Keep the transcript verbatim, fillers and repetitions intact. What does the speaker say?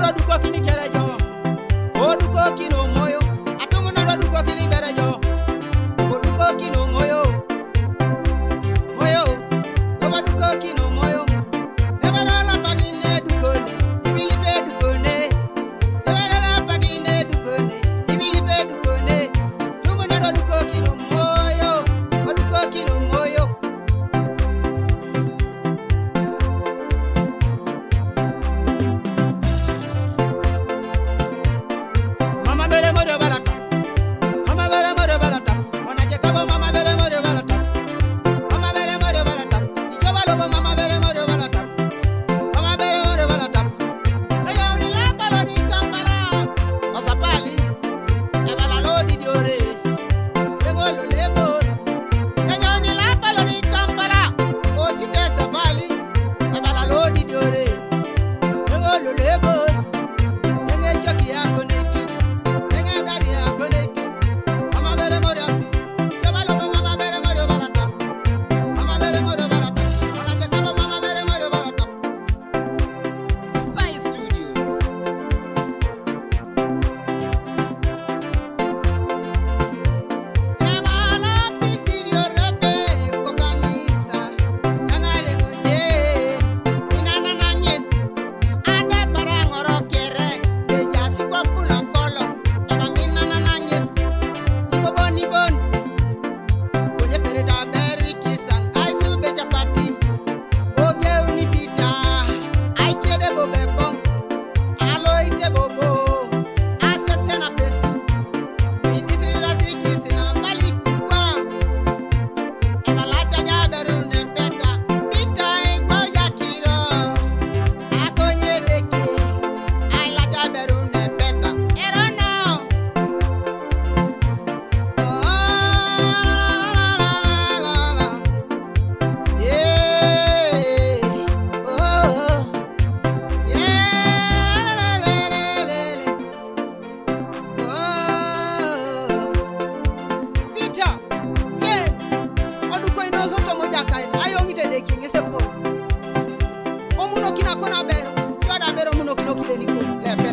Odukokini kere jo. Odukokini omoyo. Atungu na odukokini bere jo. Odukokini omoyo. Moyo. Odukokini omoyo. Ebara la pagine dukone. Ibilipe dukone. Ebara la pagine dukone. Ibilipe dukone. Tungu na odukokini omoyo. Odukokini omoyo. Mama bere moro balata. Mama bere moro balata. Ona je kabo mama bere moro balata. Mama bere moro balata. Ijo balo mama bere moro balata. Mama bere moro balata. Ayo ni la palo ni Kampala. Osapali. Ebala lo di diore. Ego lo Lagos. Enyo ni la palo ni Kampala. O si te Osapali. Ebala lo di diore. Ego lo Lagos. Enge choki ya konetu. Enge dari ya konetu. Mama bere moro. Yo balo mama bere moro balata. Mama bere moro balata. Ona je kabo mama bere moro balata. Fine Studios. Peter, yen, oduko ino soto moja kae, ayo ngite de king ese po. Omuno kina kona bero, yoda bero muno kino kile ni ko, lem.